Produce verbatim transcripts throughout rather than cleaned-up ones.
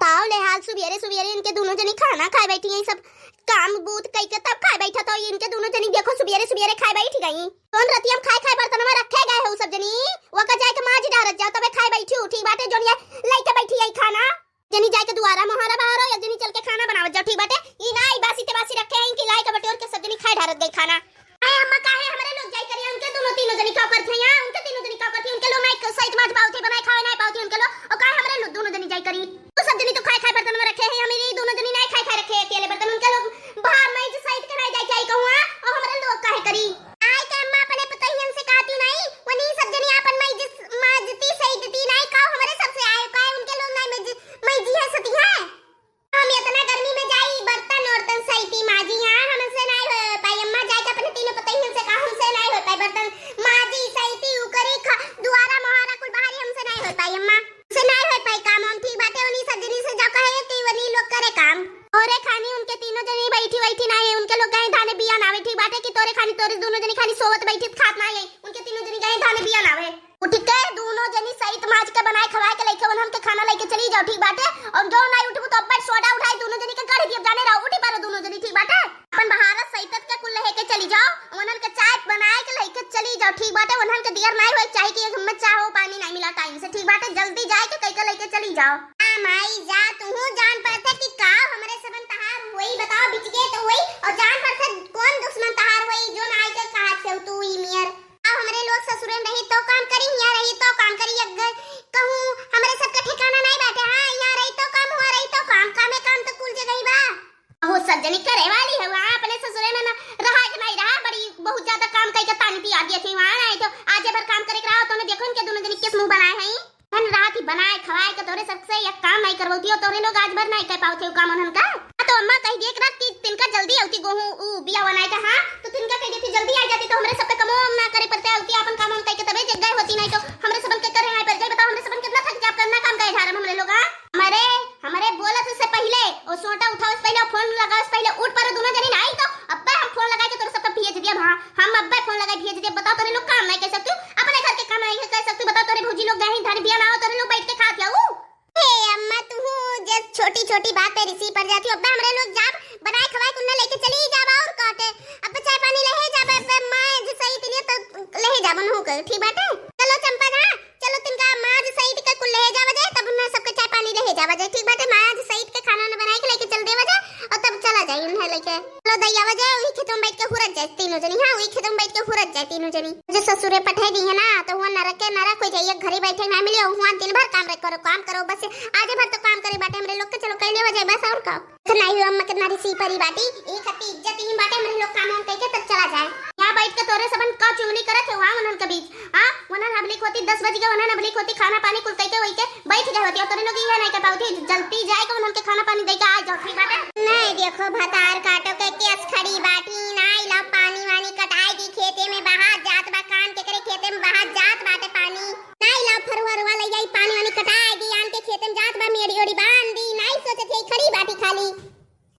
ताव ले हाल, सुबेरे सुबेरे इनके दुनो जनी खाना खाए बैठी हैं, सब काम बूत कई के तब खाए बैठा, तो इनके दुनो जनी देखो सुबेरे सुबेरे खाए बैठ गई। कौन रतिया में खाए खाए बर्तन में रखे गए हो सब जनी, वो का जाए के माज डारत जाओ, तबे खाए बैठी हो, ठीक बाटे? जोन ये लइके बैठी है खाना, जनी जाए के दुआरा मोहारा बहारो, एक जनी चल के खाना बनावत जाओ, ठीक बाटे? ई ना, ई बासी ते बासी रखे हैं, इनकी लाई के बटोर के सब जनी खाए डारत गई खाना। अरे अम्मा, काहे हमरे लोग जाई करी? उनके दुनो तीनों जनी का करत हैं यहाँ? उनके तीनों जनी का करत हैं? उनके लोग नाई क-, सहित माज पावत है, बनाए खावे नाई पावत है उनके लोग। और काहे हमरे लोग दुनो जनी जाई करी? तू सब जनी तो खाए खाए बर्तन में रखे हैं, हमें ये दोनों जनी नाई खाए खाए रखे हैं अकेले बर्तन। उनके लोग बाहर में जो सहित के नाई जाई, जाई कहूँ, हाँ? और हमरे लोग काहे करी? आई के अम्मा अपने पतोहियन से कहती नाई, वनी सब जनी आपन माई जिस, माजती सहित दी नाई, का हमरे सबसे आए, काहे उनके लोग नाई माज-, माजी है सती है? हम इतना गर्मी में जाई, बर्तन औरतन सहिती माजी, यहाँ हमसे नाई हो पाई अम्मा, जाके अपने तीनों पतोहियन से कहा, हमसे नाई हो पाई, बर्तन माजी सहिती उकरी ख-, दुआरा मोहारा कुल बहारी, हमसे नाई हो पाई अम्मा, हमसे नाई हो पाई काम। हम ठीक बाटे, उन्हीं सब जनी से जाओ कहे कि वनी लोग करे काम। तोरे खानी उनके तीनों जनी बैठी बैठी नाई है, उनके लोग गए धाने बिया नावे, ठीक बाटे? कि तोरे खानी, तोरे दोनों जनी खानी सोवत बैठी खात नाई है, उनके तीनों जनी गए धाने बिया नावे। उठ के दोनों जनी सहित माज के बनाए खवाए के लइके उन्हन के खाना लइके चली जाओ, ठीक बाटे? और जो नाई उठबू तो अब्बे सोडा उठाई दोनों जनी के गढ़ दियब, जाने रहो, उठी परो दोनों जनी, ठीक बाटे? अपन बहारत सहितत के कुल लइके चली जाओ, उन्हन के चाय बनाए के लइके चली जाओ, ठीक बाटे? उन्हन के दियर नाई होए चाहे कि एक हमें चाहो पानी नाई मिला टाइम से, ठीक बाटे? जल्दी जाए के कई के लइके चली जाओ। हाँ माई जा, तू जान पड़ते कि का हमरे सबन तहार होई, बताओ बिच गए तो होई, और जान पड़ते कौन दुश्मन तहार होई जो नाई के कहा थे तू ई मियर। अब हमरे लोग ससुरे में रही तो काम करी, हियाँ रही तो काम करी, अगर कहूँ हमरे सबके ठिकाना नाई बाटे। हाँ, हियाँ रही तो काम, हुआँ रही तो काम, कामे काम तो कुल जगह ही बा। अहो सब जनी करे वाली है, वहाँ अपने ससुरे में ना रहा के नाई रहा, बड़ी बहुत ज्यादा काम कई के पानी पिया दिया थी वहाँ, नाई तो आज भर काम करे के रहा, तो ने देखो इनके दोनों जनी किस मुँह बनाए हैं। धन रात ही बनाए खवाए के तोरे सबसे एक काम नाई करवती हो, तोरे लोग आज भर नाई कर पावते हो काम उन्हन का। हाँ, तो अम्मा कही देख रहा कि तिनका जल्दी आवती गोहूँ ऊ बिया बनाए का, हाँ, तो तिनका कह देती जल्दी आ जाती तो हमरे सब पे कमो ना करे पड़ते, आवती अपन काम हम कह के तबे जग गए होती, नाई तो हमरे सबन के करे नाई पड़ जाए। बताओ हमरे सबन कितना थक जाब करना काम गए झारम हमरे लोग, हाँ? हमरे, हमरे बोलत से पहिले, ओ सोटा उठावे से पहिले, फोन लगावे से पहिले उठ पड़ो दोनों जनी, नाई तो अब्बे हम फोन लगाए के तोरे सबका भेज दिया, हाँ, हम अब्बे फोन लगाए भेज दिया। बताओ तोरे लोग काम नाई कर सकते, अपने घर के काम नाई कर सकते, बताओ तोरे भौजी लोग गए हैं धान बिया ना हो, तोरे लोग बैठ के खा क्या ऊ? हे अम्मा, तू जे छोटी छोटी बात पे रिसी पड़ जाती हो। अब्बे हमरे लोग जाब बनाए खवाए कुन्ना लेके चली जाब और काटे। अब चाय पानी ले जाब, अब माँ जे सही तिनिया तो ले जाब उन्हों के, ठीक बाटे? चलो चंपा जा, चलो तिनका माँ जे सही के कुल ले जाब जाए, तब उन्हें सबके चाय पानी ले जाब जाए, ठीक बाटे? माँ जे सही के खाना न बनाए के लेके चल देब जाए और तब चला जाए उन्हें लेके। चलो दई आवा जाए, वही खेतों में बैठ के हुरत जाए तीनों जनी। हाँ, वही खेतों में बैठ के हुरत जाए तीनों जनी। जो ससुरे पठाई दी है ना, तो हुआँ नरक के नरक हो जाए, एक घरे बैठे ना मिले, हुआँ दिन भर काम रे करो, काम करो, बस आज भर तो काम करे बाटे हमरे लोग के, चलो कर लेवा जाए बस, और का। तो नाई हो अम्मा, कितना रिसी परी बाटी, एक हत्ती इज्जत ही बाटे, हमरे लोग काम हम कह के तब चला जाए। यहाँ बैठ के तोरे सबन का चुगली करत है वहाँ उन्हन के बीच। हाँ, उन्हन हबली खोती दस बज गए, उन्हन हबली खोती खाना पानी कुल कह के वही के बैठ गए होती, और तोरे लोग इहे नहीं कर पावती, जल्दी जाए के उन्हन के खाना पानी दे के आ जाओ, ठीक बाटे? नहीं, देखो, भतार काटो के केस खड़ी बाटी, नाई ला पानी वानी कटाए दी, खेते में बहात जात बा, कान के करे खेते में बहात जात बाटे पानी, नाई ला फरुआ रुआ ले जाई, पानी वानी कटाए दी, आन के खेते में जात बा, मेड़ी ओड़ी बांध दी, नाई सोचत है, खड़ी बाटी खाली।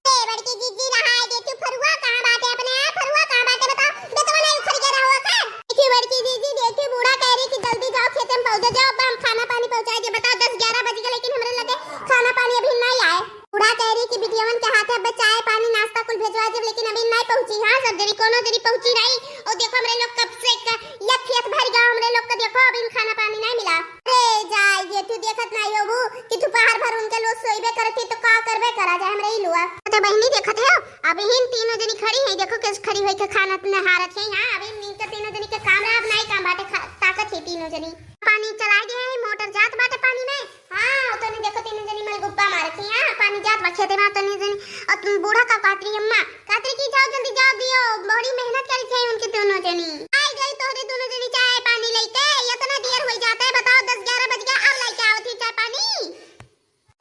ए, बड़की जीजी, रहा है, देखियो, फरुआ कहाँ बाटे अपने? हाँ, फरुआ कहाँ बाटे, बताओ? बेटवा नहीं उखड़ गया रहो का? देखियो, बड़की जीजी, देखियो, बूढ़ा कह रही कि जल्दी जाओ, खेते में पहुँच जाओ, अब हम खाना पानी पहुँचाए दे। बताओ, दस ग्यारह बज गए, लेकिन हमरे लगे खाना पानी अभी नहीं आए। बूढ़ा कह रही कि बिटियावन के हाथे अब चाय पानी नाश्ता कुल भेजवा दे, लेकिन अभी नहीं पहुँची। हाँ, सब जनी, कोनो जनी पहुँची नहीं। और देखो, हमरे लोग कब से क-, एक खेत भर गया, हमरे लोग को देखो, अभी खाना पानी नहीं मिला। अरे जाए, ये तू देखत नहीं होबू कि तू पहाड़ भर उनके लोग सोइबे करती तो का करबे करा जाए हमरे ही लोग। तो बहिनी देखत हो, अभी इन तीनों जनी खड़ी है, देखो कैसे खड़ी होई के खाना तुमने हारत है। हाँ, अभी इनके तीनों जनी के काम रहा, अब नहीं काम बाटे, खा-, ताकत है तीनों जनी। पानी चला गया है, मोटर जात बाटे पानी में। हाँ, तो नहीं देखो तीनों जनी मलगुब्बा मारत है। हाँ, पानी जात बा खेते में, तो नहीं जनी। और तुम बूढ़ा का कहत रही अम्मा, कहत रही कि जाओ जल्दी जाओ दियो, बड़ी मेहनत करी थे उनके दोनों जनी। आई गई तोहरे दोनों जनी चाय पानी लेके, इतना देर हो जाता है, बताओ दस ग्यारह बज गया, अब लेके आवत ही चाय पानी।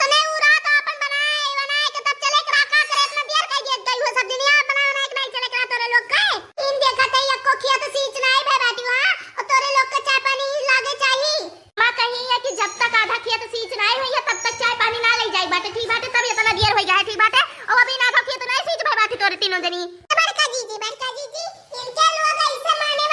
तने उ रात अपन बनाए, बनाए के तब चले के रहा, का करे इतना देर कर गई हो सब जनी, आप बना बनाए के नहीं चले के रहा तोरे लोग के। इन देखत है एको खेत सींच नहीं भे बाटी वहाँ, और तोरे लोग के चाय पानी लागे चाहिए। माँ कही है कि जब तक आधा खेत सींच नाई होई है, तब तक चाय पानी ना ले जाई बाटे, ठीक बाटे? तब इतना देर होई गया है, ठीक बाटे? और अभी ना आधा खेत नाई सींच भई बाटे तोरे तीनों जनी। ए बड़का जीजी, बड़का जीजी, इनके लोग ऐसे माने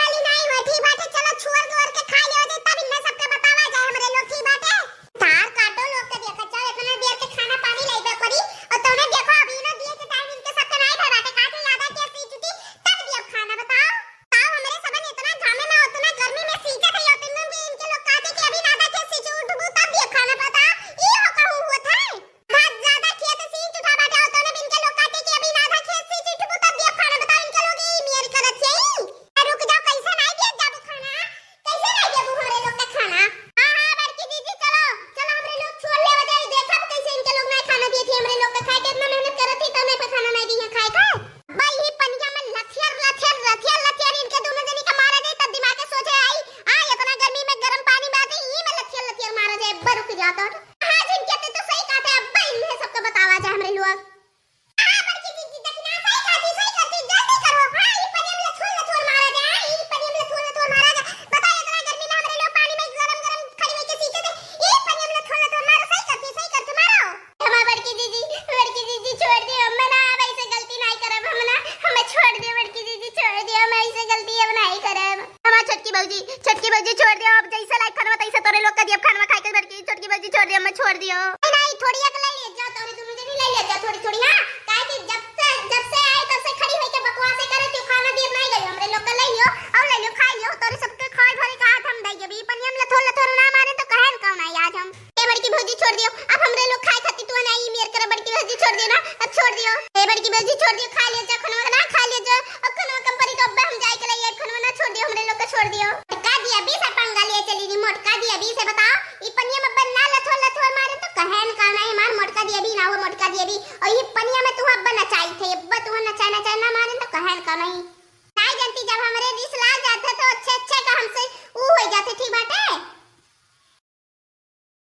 बजी छोड़ दियो, खा लियो जा खनवा ना, खा लियो जा। अब खनवा कम परी तो अब्बे हम जाए के लिए खनवा ना, छोड़ दियो, हमरे लोग के छोड़ दियो। मोटका दिया बीस है पंगा लिए चली री, मोटका दिया बीस है, बताओ। ई पनिया में अब्बे ना लथोर लथोर मारे तो कहेन का नहीं, मार मोटका दिया भी ना हो, मोटका दिया भी। और ई पनिया में तू अब्बे नचाई थे, अब्बे तू नचा नचा ना मारे तो कहेन का नहीं।